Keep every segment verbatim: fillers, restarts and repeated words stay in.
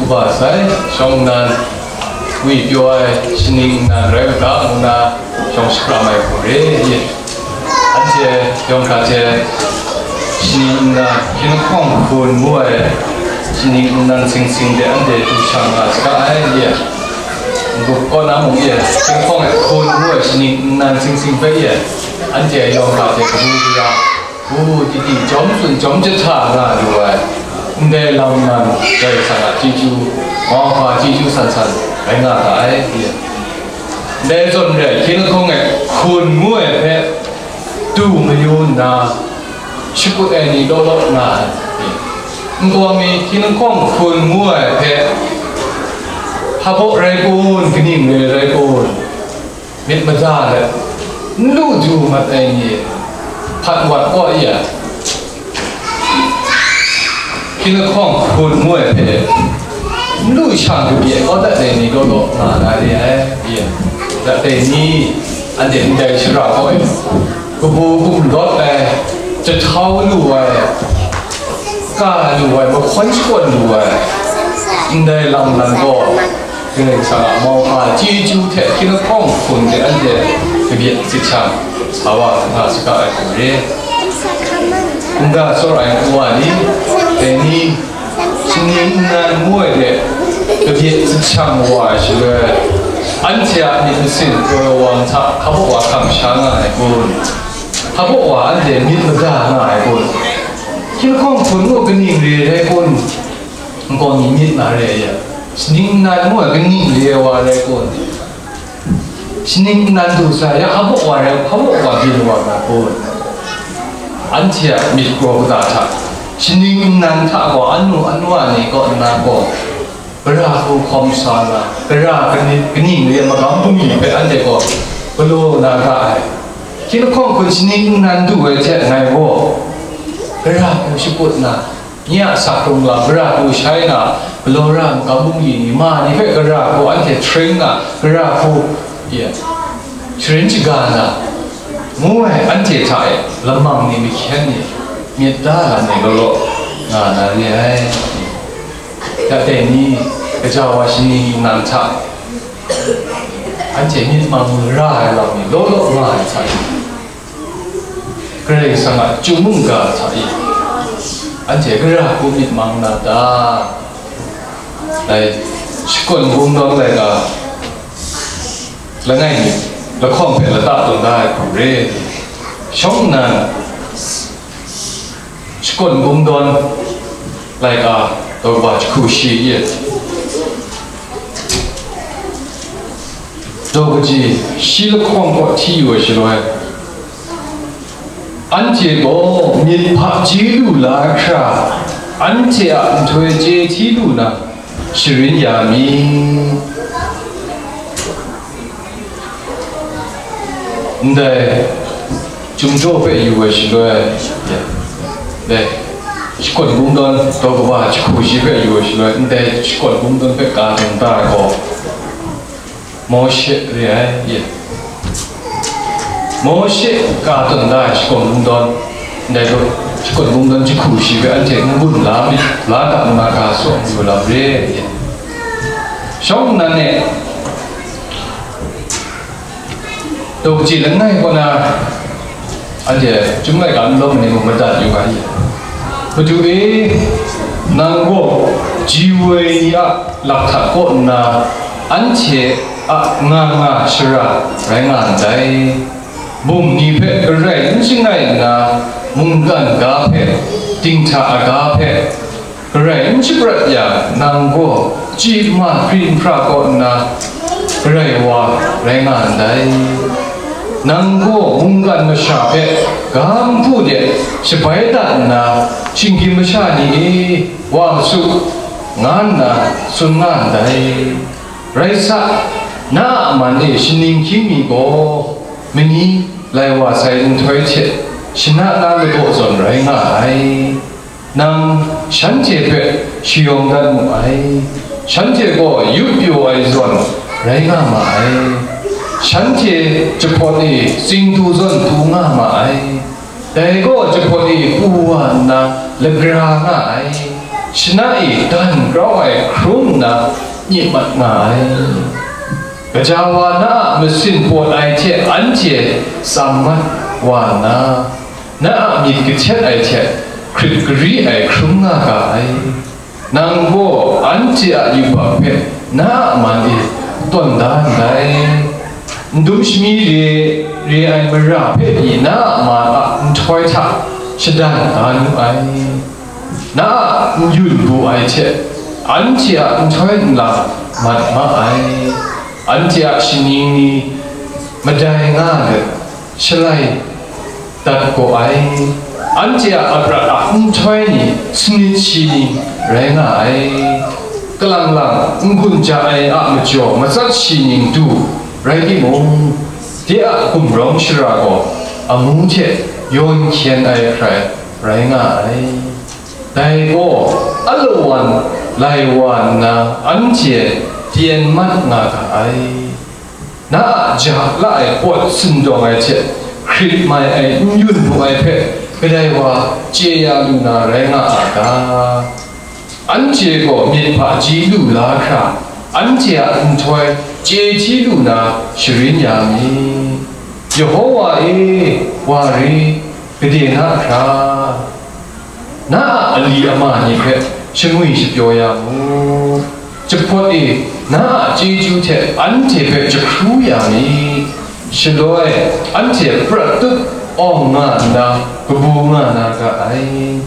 Wa sai, shawng nnan, ngwi pyaw ai shaning nnan rai u ga, ngu na, shawng shapram ai hku re, anhte yawng hkra hte shaning nnan, hkying lahkawng hkun ngu ai shaning nnan sing sing de anhte du shang nga saga ai, ye. N-gup kaw na mung ye, hkying lahkawng e hkun ngu ai shaning nnan sing sing hpe ye, anhte yawng hkra hte kabu gara, u, titi, jawm tsun, jawm jahta nga lu ai, ndai lam nan Karai Kasang a chyeju, mauhpa chyeju san san rai nga ga ai, ye. Ndai zawn re ai, hkying lahkawng e hkun ngu ai hpe du mayu nna, shakut ai ni law law nga ai, ye. Nkau mi hkying lahkawng hkun ngu ai hpe, hpa baw rai kun, kaning re rai kun? Myit mada let, n lu du mat ai ni, hpat wat kaw ya, hkying lahkawng hkun ngu ai hpe, n lu shang kabye kau dat ai ni law law nga na re ai, ye. Dat ai ni, anhte ndai shara kaw e, kabu gumlawt ai, jahtau lu ai, ka lu ai, mahkawn shakawn lu ai, ndai lam nan gaw, Karai Kasang a mauhpa chyeju hte hkying lahkawng hkun de anhte kabye sit shang sa wa nga saga ai hku re. Nda tsawra ai nwa ni, dai ni, shaning nnan ngu ai de, kabye sit shang wa ai shaloi, anhte a myit masin kraw wang hta hpa baw wa hkam sha nga ai kun? Hpa baw wa anhte myit mada nga ai kun? Hkying lahkawng hkun ngu kaning re rai kun? Nkau mi myit na re ai ya, shaning nnan ngu ai kaning re ai wa rai kun? Shaning nnan du sai ya, hpa baw wa rai, hpa baw wa byin wa nga kun? Anhte a myit kraw kata hta, shaning nnan hta gaw anu anwa ni kaw nna gaw, gara hku hkawm sa na, gara kani-, kaning re ai magam bungli hpe anhte gaw galaw na ga ai. Hkying lahkawng hkun shaning nnan du ai hte ngai gaw, gara hku shakut na, nye a asak hkrung lam gara hku shai na, galaw ra ai magam bungli ni, ma ni hpe gara hku anhte hpring na, gara hku, ye, sharin shaga na, ngu ai anhte hta e lamang ni, mahkyen ni, myit da lam ni law law nga na re ai. Dat ai ni, gaja wa shaning nnan hta anhte myit mang ra ai lam ni law law nga ai hta e, Karai Kasang a chyum mungga hta e, anhte gara hku myit mang na ta? Dai, shakawn kungdawn laika langai mi lahkawng hpe lata tawn da ai hku re. Shawng nnan, shakawn kungdawn laika daw kaba jahku shi e, daw kaji shi lahkawng kaw hti yu ai shaloi, anhte gaw myit hpaji lu la ai hkra, anhte a nhtoi chye hti lu na, sharin ya mi. Ndai chyum jaw hpe yu ai shaloi, ya, dai, shakawn kungdawn daw kaba jahku shi hpe yu ai shaloi, ndai shakawn kungdawn hpe ka tawn da ai gaw, Mawshe re ai, ye. Mawshe ka tawn da ai shakawn kungdawn, ndai gaw, shakawn kungdawn jahku shi hpe anhte n gun la myit, la ga nna ga saw yu lam re, ye. Shawng nnan e, daw kaji langai kaw na, anhte chyum laika n lawm ai ni mung madat yu ga ye. Madu e, nang gaw ji woi ni a lak hta kaw nna, anhte a nga nga shara rai nga ndai. Bum ni hpe garai n shangai nna, mungkan ga hpe, dinghta aga hpe, garai n shaprat yang, nang gaw chyi ma hpri nhpra kaw nna, garai wa rai nga ndai. Nang gaw mungkan masha hpe ga nhpu de shabai dat nna, shinggyim masha ni e, wa ma su, nga nna tsun nga ndai. Rai sa, na a man e shaning hkying mi gaw, mani lai wa sai nhtoi hte shana na lagaw zawn rai nga ai. Nang shanhte hpe shayawng dat mu ai. Shanhte gaw yup pyaw ai zawn rai nga ma ai. Shanhte jahpawt e tsing du zawn du nga ma ai. Dai gaw jahpawt e pu wa nna lagra nga ai. Shana e dan grau ai hkrung nna myit mat nga ai. Gaja wa na a masin pawt ai hte anhte tsam mat wa nna, na a myit kahtet ai hte hkrit gari ai hkrum nga ga ai. Nang gaw anhte a yubak hpe na a man e tawn da ndai. Ndum shami re, re ai mara hpe pyi na a man a nhtoi hta shadan da nu ai. Na a n-yun bu ai hte, anhte a nhtoi nlang mat ma ai. Anhte a shaning ni madai nga let, shalai dat gaw ai. Anhte a aprat a nhtoi ni sanit shi ni rai nga ai. Kalang lang n-gun ja ai a majaw matsat shi ning du rai timung, de a gumrawng shara gaw amu hte yawn hkyen ai hkrai rai nga ai. Dai gaw alawan lai wa nna anhte pyen mat nga ga ai. Na a ja la ai pawt sindawng ai hte hkrit mai ai n-yun bu ai hpe kadai wa chye ya lu na rai nga a ta? Anhte gaw myit hpaji lu la hkra, anhte a nhtoi chye hti lu na sharin ya mi. Yehova e, wa ri, gade na hkra, na a ali ama ni hpe shangwi shapyaw ya mu. Jahpawt e, na a chyeju hte anhte hpe jahkru ya mi. Shaloi, anhte prat tup awng nga nna, kabu nga na ga ai.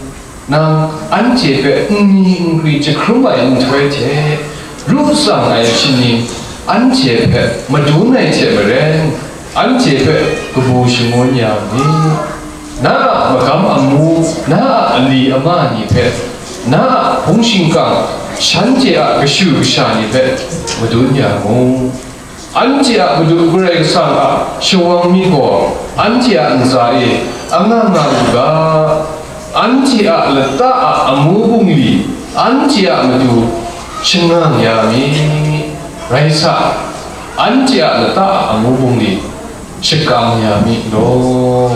Nang anhte hpe nni nkri jahkrum ai nhtoi hte, ru tsang ai shaning anhte hpe madun ai hte maren, anhte hpe kabu shangun ya mi. Na a magam amu, na a ali ama ni hpe, na a hpung shingkang, shanhte a kashu kasha ni hpe madun ya mu. Anhte a Madu Karai Kasang a shawang myit gaw anhte a ntsa e angang nga u ga, anhte a lata a amu bungli anhte a matu shangang ya mi. Rai sa, anhte a lata a amu bungli shakang ya mi law.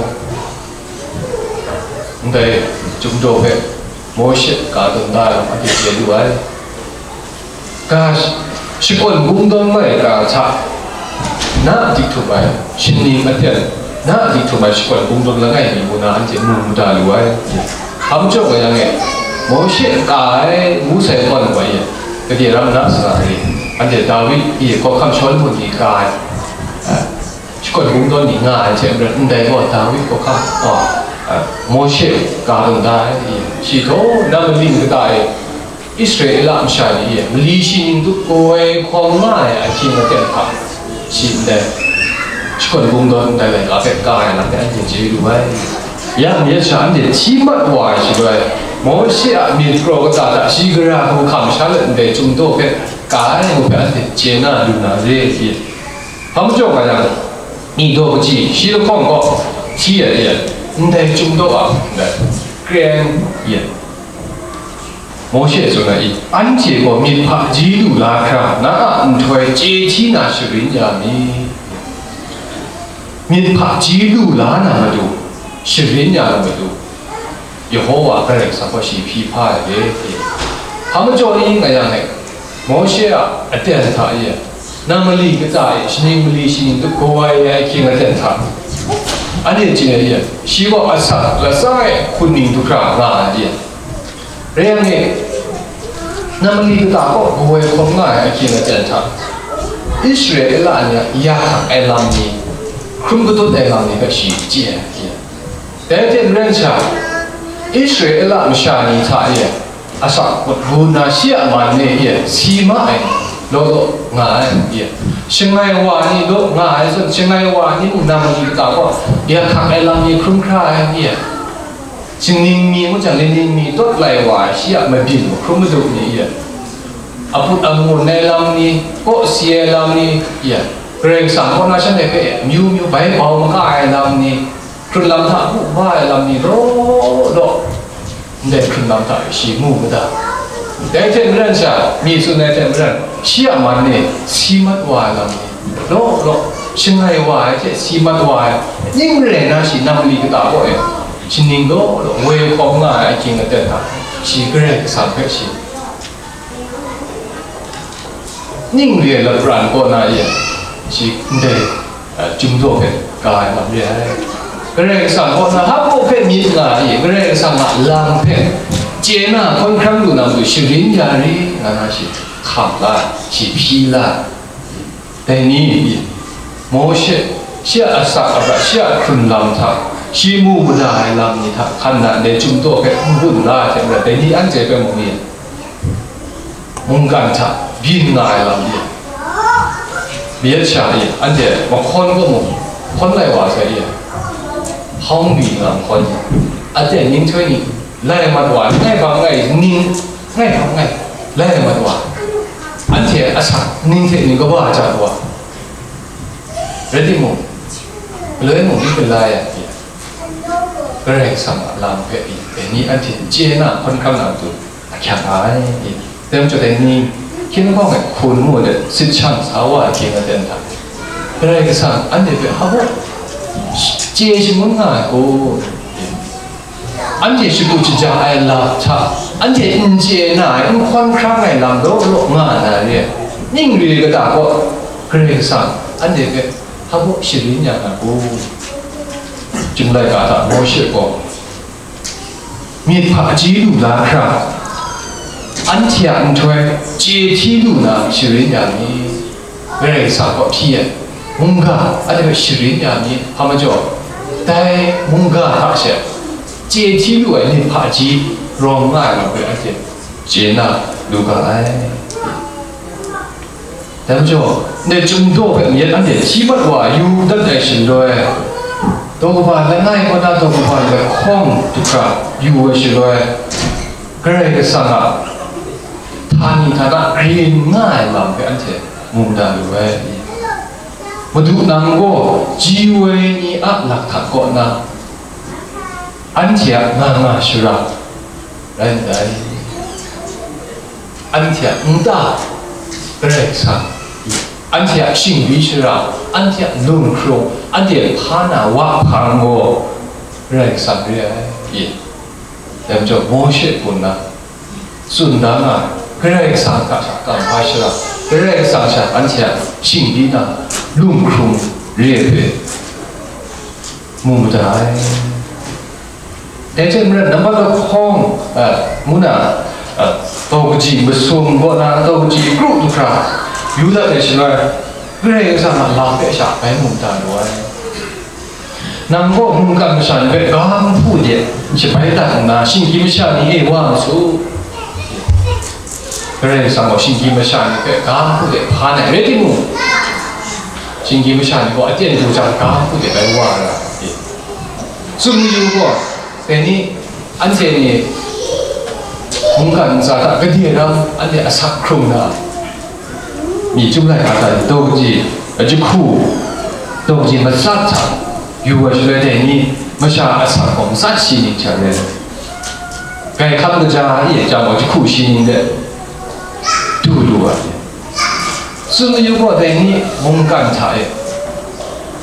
Ndai Chyum Daw hpe Mawshe ka tawn da ai lam anhte chye lu ai. Ga shakawn kungdawn ai ga hta na dik htum ai shaning aten, na dik htum ai shakawn kungdawn langai mi ngu na anhte mu mada lu ai. Hpa majaw nga yang e, Mawshe ka ai ngu sai kawn wa ye, gade ram na sara e, anhte Dawi e hkawhkam shawl mung ni ka ai. Shakawn kungdawn ni nga ai hte maren, ndai gaw Dawi hkawhkam, a, a, Mawshe ga tawn da ai, shi gaw na maling kata e Israela masha ni e mali shi ning tup kawai hkawm nga ai ahkying aten hta, shi ndai shakawn kungdawn ndai laika hpe ka ai lam hpe anhte chye lu ai. Yang yet sha anhte hti mat wa ai shaloi, Mawshe a myit kraw kata hta shi gara hkam sha let ndai Chyum Daw hpe ka ai ngu hpe anhte chye na lu na re i? Hpa majaw nga yang, ni daw kaji shi lahkawng gaw hti ai e, ndai Chyum Daw a ndai kren ye. Mawshe tsun ai, anhte gaw myit hpaji lu la hkra, na a nhtoi chye hti na sharin ya mi. Myit hpaji lu la na matu, sharin ya na matu, Yehova Karai Kasang gaw shi hpyi hpa ai re. Hpa majaw ni nga yang e, Mawshe a aten hta e, nang mali kata e shaning mali shaning tup kawai ai ahkying aten hta, anhte chye ai e, shi gaw asak latsa e hkun ning du hkra nga ai e. Rai yang e, nang mali kata kaw kawai hkawm nga ai ahkying aten hta, Israela ni a ya hkak ai lam ni, hkrum kadut ai lam ni hpe shi chye ai e. Dai hte maren sha, Israela masha ni hta e asak kut gun na shi a man e si ma ai law law nga ai e. Shangai wa ni law nga ai zawn, shangai wa ni mung nang mali kata gaw ya hkak ai lam ni hkrum hkra ai e. Shaning mi ngu jang, laning mi tawt lai wa ai shi a mabyin hkrum maduk ni e. Aput angun ai lam ni, kawsi ai lam ni e. Karai Kasang kaw na shanhte hpe amyu myu bai bau maka ai lam ni, hkrun lam hta bu ba ai lam ni law law, ndai hkrun lam hta e shi mu mada. Dai hte maren sha, mi tsun ai hte maren, shi a man e si mat wa ai lam ni law law, shangai wa ai hte si mat wa ai, ning rai na shi nang mali kata kaw e, shaning law law woi hkawm nga ai ahkying aten hta, Shi Karai Kasang hpe shi ning re ai lapran kaw na e, shi ndai, a, Chyum daw hpe ka ai lam re ai. Karai Kasang kaw na hpa hpe myit nga e, Karai Kasang a lam hpe chye na hkawn hkrang lu na matu sharin ya ri nga na shi hkam la, shi hpyi la. Dai ni, Mawshe, shi a asak aprat, shi a hkrun lam hta, shi mu mada ai lam ni hta hkan na ndai Chyum daw hpe n gun la hte maren, dai ni anhte hpe mung ni, mungkan hta byin nga ai lam ni, myit sha e, anhte mahkawn kaw mung hkawn lai wa sai e, hpawng byi nga mahkawn ni, anhte ninghtoi ni, lai mat wa, ngai hpang ngai ning, ngai hpang ngai, lai mat wa, anhte asak ning hte ning kaba ja wa, rai timung, galoi mung n galai ai, Karai Kasang a lam hpe dai ni anhte chye na hkawn hkrang na matu ahkyak nga ai. Dai majaw dai ni, hkying hpawng e hkun mu ai sit shang sa wa ai hkying aten hta, Karai Kasang anhte hpe hpa chye shangun nga ai kun? Anhte shagu shaja ai lam hta, anhte n chye na ai, n hkawn hkrang ai lam law law nga na re ai, ning re kata kaw, Karai Kasang anhte hpe hpa sharin ya na kun? Chyum laika hta Mawshe gaw myit hpaji lu la hkra, anhte a nhtoi chye hti lu na sharin ya mi, Karai Kasang kaw hpyi ai mungga anhte hpe sharin ya mi, hpa majaw, dai mungga hta she chye hti lu ai myit hpaji rawng nga ai lam hpe anhte chye na lu ga ai. Dai majaw, ndai Chyum daw hpe myit anhte hti mat wa yu dat ai shaloi, daw kaba langai kaw na daw kaba lahkawng du hkra yu ai shaloi, Karai Kasang a htani htana grin nga ai lam hpe anhte mu mada lu ai. Madu nang gaw ji woi ni a lakhtak kaw na, anhte a nga nga shara rai ndai. Anhte a nta Karai Kasang, anhte a shingbi shara, anhte a lunghkrung, anhte hpa na wa hpang gaw Karai Kasang re ai. Dai majaw Mawshe hpun na tsun da nga ai, Karai Kasang hta sha kamhpa shara, Karai Kasang sha anhte a shingbi na lunghkrung re ai hpe mu mada ai. Dai hte maren, nambat lahkawng, a, ngu na, a, daw kaji masum kaw na daw kaji kru du hkra yu dat ai shaloi, Karai Kasang a lam hpe sha bai mu mada lu ai. Nang gaw mungkan masha ni hpe ga nhpu de shabai dat nna, shinggyim masha ni e wa ma su. Karai Kasang gaw shinggyim masha ni hpe ga nhpu de hpa nai rai timung, shinggyim masha ni gaw aten du jang ga nhpu de bai wa ai ra ai. Tsun mayu gaw, dai ni, anhte ni mungkan ntsa hta gade ram anhte asak hkrung na, myi chyum laika hta daw kaji, a, jahku, daw kaji matsat hta yu ai shaloi, dai ni masha asak gaw matsat shi ning hta rai, grai hkap kaja e jang gaw jahku shi ning de du lu ai. Tsun mayu gaw, dai ni mungkan hta e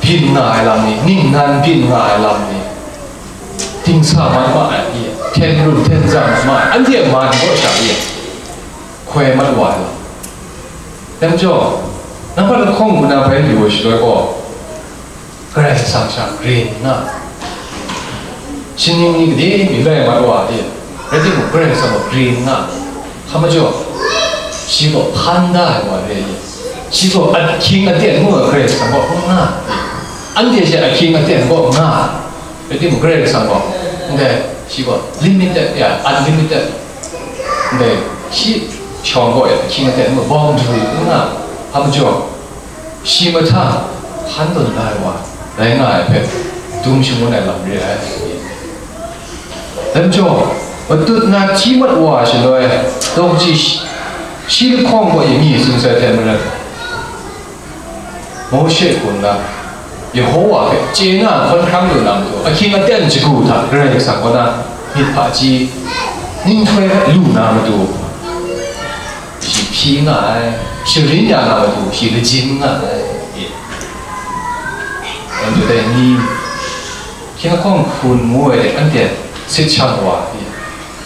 byin nga ai lam ni, ningnan byin nga ai lam ni, dingsa mat ma ai, hten run hten zang mat ma ai, anhte a man kaw sha e hkoi mat wa ai lam. Dai majaw, nambat lahkawng ngu na bai yu ai shaloi gaw, Karai Kasang sha grin nna, shaning ni gade mi lai mat wa e, rai timung, Karai Kasang gaw grin nna, hpa majaw, shi gaw hpan da ai wa re ai, shi gaw ahkying aten ngu ai Karai Kasang gaw n nga ai, anhte she ahkying aten gaw n nga ai, rai timung, Karai Kasang gaw ndai shi gaw limited ya, unlimited, ndai shi shawng gaw ya ahkying aten ngu ai, boundary n nga ai, hpa majaw, shi mahtang hkan tawn da ai wa rai nga ai hpe, dum shangun ai lam re ai. Dai majaw, matut na hti mat wa shaloi, daw kaji shi, shi lahkawng gaw yami tsun sai hte maren, Mawshe hpun na, Yehowa hpe chye na hkawn hkrang lu na matu, ahkying aten shagu hta Karai Kasang kaw na myit hpaji ninghtoi hpe lu na matu, shi hpyi nga ai, sharin ya na matu, shi lajin nga ai. Anhte dai ni, hkying lahkawng hkun ngu ai de, anhte sit shang wa,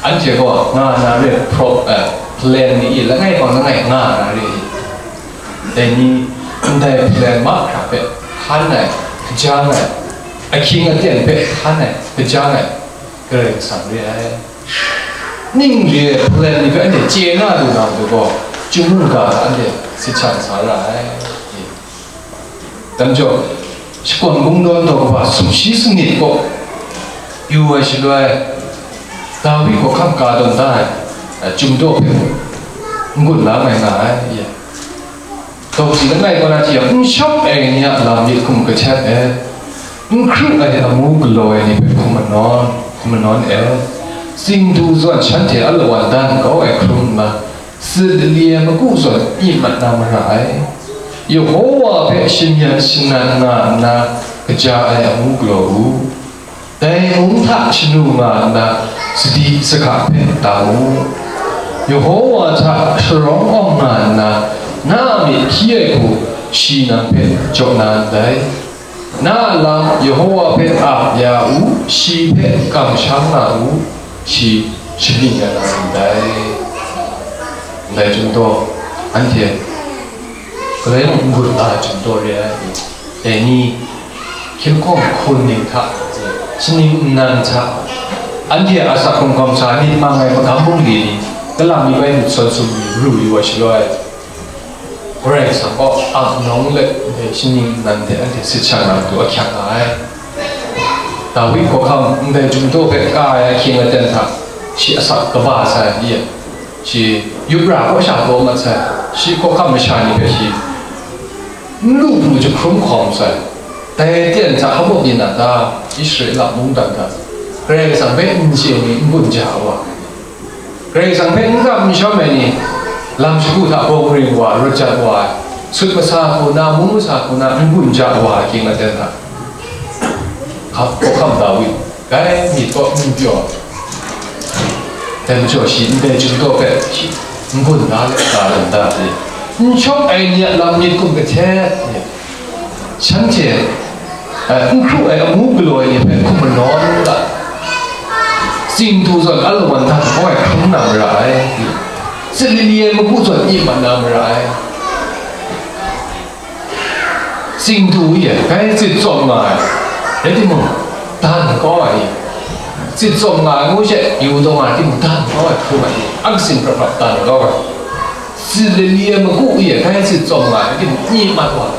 Anhte gaw nga na re, pro, eh, plan ni i, langai hpang langai nga na re i. Dai ni, ndai plan mahkra hpe hkan ai, hkajang ai, ahkying aten hpe hkan ai, hkajang ai, Karai Kasang re ai. Ning re ai plan ni hpe anhte chye na lu na matu gaw, chyum mungga hta anhte sit shang sa ra ai. Dai majaw, shakawn kungdawn daw kaba sumshi sanit kaw yu ai shaloi, Dawi hkawhkam ka tawn da ai, a, chyum daw hpe n gun la mai nga ai, ya. Daw si langai kaw na hte yang, n shawng ai ni a lam myit hkum kahtet e, n hkru ai amu galaw ai ni hpe hkum manawn, hkum manawn e, tsingdu zawn shanhte alawan dan kau ai hkrum nna, Sut lali ai maku zawn myi mat na mara ai. Yehowa hpe shanyan shanan nga nna kaja ai amu galaw u. Dai mung hta shanu nga nna sadi sahka hpe tam u. Yehowa hta sharawng awng nga nna, na a myit hpyi ai hku shi nang hpe jaw na ndai. Na a lam Yehowa hpe ap ya u, shi hpe kamsham nga u, shi shabyin ya na ndai. Ndai chyum daw, anhte galoi mung n gun la ai chyum daw re ai. Dai ni, hkying hkawng hkun ning hta, shaning nnan hta, anhte a asak hkrung hkawm sa myit mang ai magam bungli ni, galam ni bai myit sawn sum ni ru yu ai shaloi, Karai Kasang gaw ap nawng let ndai shaning nnan hte anhte sit shang na matu ahkyak nga ai. Dawi hkawhkam ndai chyum daw hpe ka ai ahkying aten hta, shi asak kaba sai, ya, shi yup ra kaw sha taw mat sai, shi hkawhkam masha ni hpe shi n lu hpu jahkrum hkawm sai. Dai aten hta hpa ni na ta, Israela mungdan hta, Karai Kasang hpe n chye ni n gun ja wa ai. Karai Kasang hpe n kam n shawm ai ni, lam shagu hta bawng ring wa, rawt jat wa ai, sut masa hku na, mung masa hku na, n gun ja wa ai, ahkying aten hta, hkap, hkawhkam Dawi, dai myit kaw n pyaw, dai majaw shi ndai chyum daw hpe shi n gun da let, da let, da let, n shawng ai ni a lam myit hkum kahtet, Shanhte, eh, n hkru ai amu galaw ai ni hpe hkum manawn ga, tsingdu zawn alawan dan kau ai hkrum na mara ai. Tsit lili ai maku zawn myi mat na mara ai. Tsingdu e, bai tsit tsawm nga ai, rai timung, dan kau ai. Tsit tsawm nga ai ngu she, yu taw nga ai timung, dan kau ai hkrum ai. Ap sin prap prap dan kau ai. Tsit lili ai maku e, bai tsit tsawm nga ai, rai timung, myi mat wa.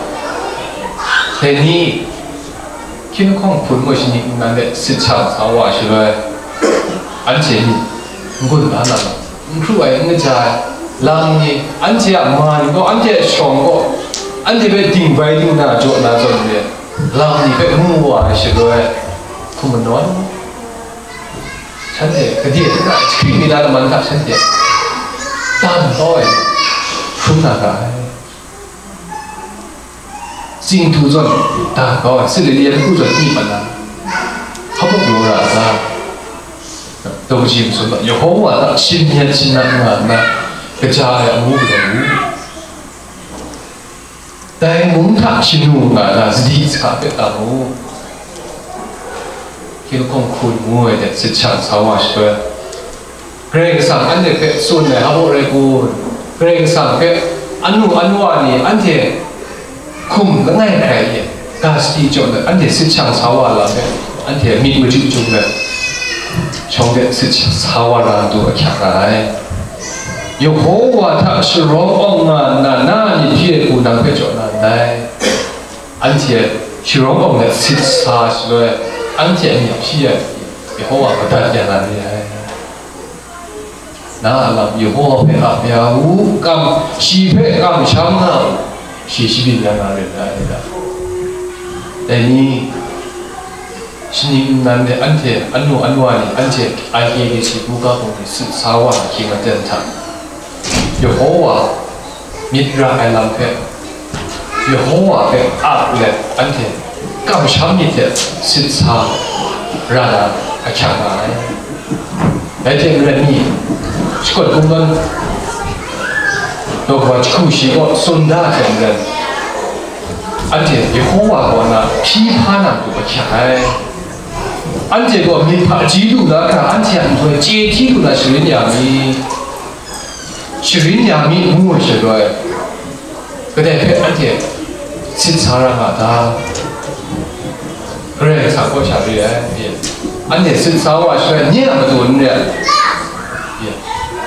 Dai ni, hkying hkawng hpun gaw shaning nnan de sit shang sa wa ai shaloi, anhte myit n gun da na lam, n hkru ai, n kaja ai lam ni, anhte a ma ni gaw, anhte a shawng gaw, anhte hpe dingbai dingna jaw na zawn de, lam ni hpe mu wa ai shaloi, hkum manawn, shanhte gade na jahkring mi na laman hta shanhte dan kau ai, hkrum na ra ai. Tsingdu zawn dan kau ai, tsit lili ai maku zawn myi mat na, hpa mung galaw ra a ta? Daw kaji masum gaw, Yehova hta shin-yet shin-nang nga nna, kaja ai amu galaw u. Dai mung hta shanu nga nna, sadi sahka hpe tam u. Hkying hkawng hkun ngu ai hte sit shang sa wa ai shaloi, Karai Kasang anhte hpe tsun ai hpa rai kun? Karai Kasang hpe anu anwa ni anhte hkum langai hkrai e, ga sadi jaw let anhte sit shang sa wa lam hpe, anhte myit machyu chyum let, shawng de sit sa wa na matu ahkyak nga ai. Yehova hta sharawng awng nga nna, na a myit hpyi ai hku nang hpe jaw na ndai. Anhte sharawng awng let sit sa shaloi, anhte a myit hpyi ai Yehova madat ya na re ai. Na a lam Yehova hpe ap ya u, kam, shi hpe kamsham nga u, shi shabyin ya na re ai da. Dai ni, shaning nnan de anhte anu anwa ni, anhte I K K C buga hpung ni sit sa wa ai hkying aten hta, Yehova myit ra ai lam hpe, Yehova hpe ap let anhte kamsham myit hte sit sa ra na ahkyak nga ai. Dai hte maren ni, shakawn kungdawn daw kaba jahku shi kaw tsun da hte maren, anhte Yehova kaw na hpyi hpa na matu ahkyak ai. Anhte gaw myit hpaji lu la hkra, anhte a nhtoi chye hti lu na sharin ya mi, sharin ya mi ngu ai shaloi, kadai hpe anhte sit sa ra nga ta? Karai Kasang kaw sha re ai, anhte sit sa wa shaloi, nye a matu n re ai.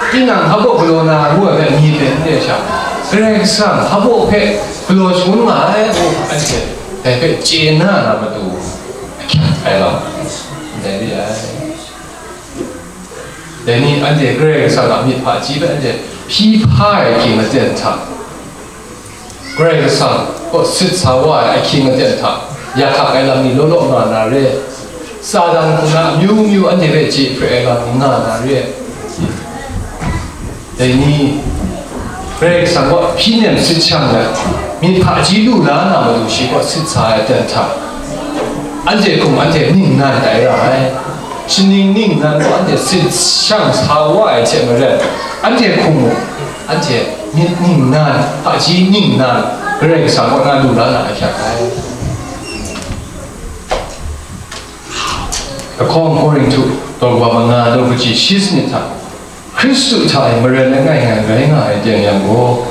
Tinang hpa galaw na ngu ai hpe mi hpe n re sha, Karai Kasang hpa hpe galaw shangun nga ai ngu anhte dai hpe chye na na matu ahkyak ai lam, ndai re ai. Dai ni anhte Karai Kasang a myit hpaji hpe anhte hpyi hpa ai ahkying aten hta, Karai Kasang kaw sit sa wa ai ahkying aten hta, ya hkak ai lam ni law law nga na re, Satan hku na amyu myu anhte hpe chye hpre ai lam ni nga na re. Dai ni, Karai Kasang kaw hpyi nem sit shang let, myit hpaji lu la na matu shi kaw sit sa ai aten hta, anhte hkum anhte ningnan tai ra ai. Shaning ningnan gaw anhte sit shang sa wa ai hte maren, anhte hkum mung, anhte myit ningnan, hpaji ningnan, Karai Kasang kaw na lu la na ahkyak ai. Lahkawng Korinhtu, daw wa manga, daw kaji shi sanit hta, Hkristu hta e maren langai ngai rai nga ai teng yang gaw,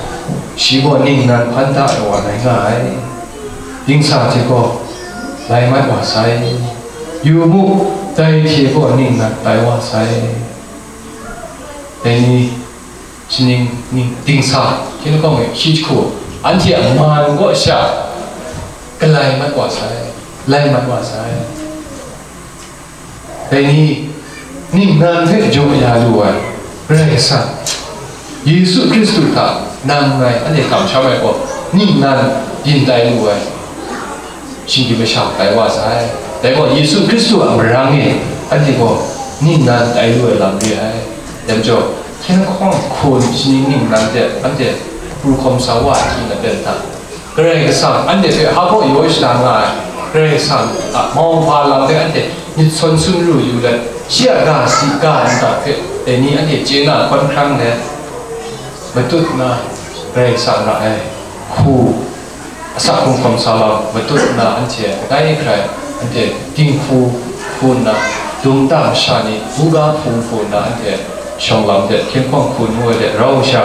shi gaw ningnan hpan da ai wa rai nga ai. Dingsa hte gaw lai mat wa sai. Yu mu, dai hte gaw ningnan tai wa sai. Dai ni, shaning ni, dingsa, hkying lahkawng e shi jahku, anhte a man kaw sha, galai mat wa sai, lai mat wa sai. Dai ni, ningnan hpe jaw ya lu ai Karai Kasang, Yesu Hkristu hta nang ngai anhte kamsham ai gaw, ningnan yin tai lu ai, shinggyim masha tai wa sai. Dai gaw, Yesu Hkristu a marang e anhte gaw ningnan tai lu ai lam re ai. Dai majaw, hkying lahkawng hkun shaning ningnan hte anhte pru hkawm sa wa ai hkying aten hta, Karai Kasang anhte hpe hpa baw yaw shada nga ai, Karai Kasang a mauhpa lam hpe anhte myit sawn sun lu yu let, shi a ga si ga nta hpe dai ni anhte chye na hkawn hkrang let, matut nna Karai Kasang ra ai hku, asak hkrung hkawm sa lam matut nna anhte langai hkrai, anhte dinghku hku nna, dum nta masha ni buga hpung hku nna anhte shawng lam de, hkying lahkawng hkun ngu ai de rau sha,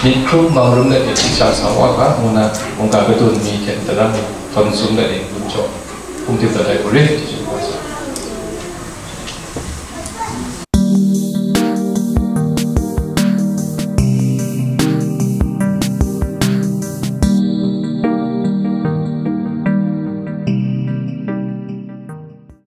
myit hkrum mang rum de, hpyi sa sa wa ga, ngu na mungga kadun mi hte daram mi htawn sum de, hkum jaw hkum dip dat ai hku rit, hti chyu wa sa.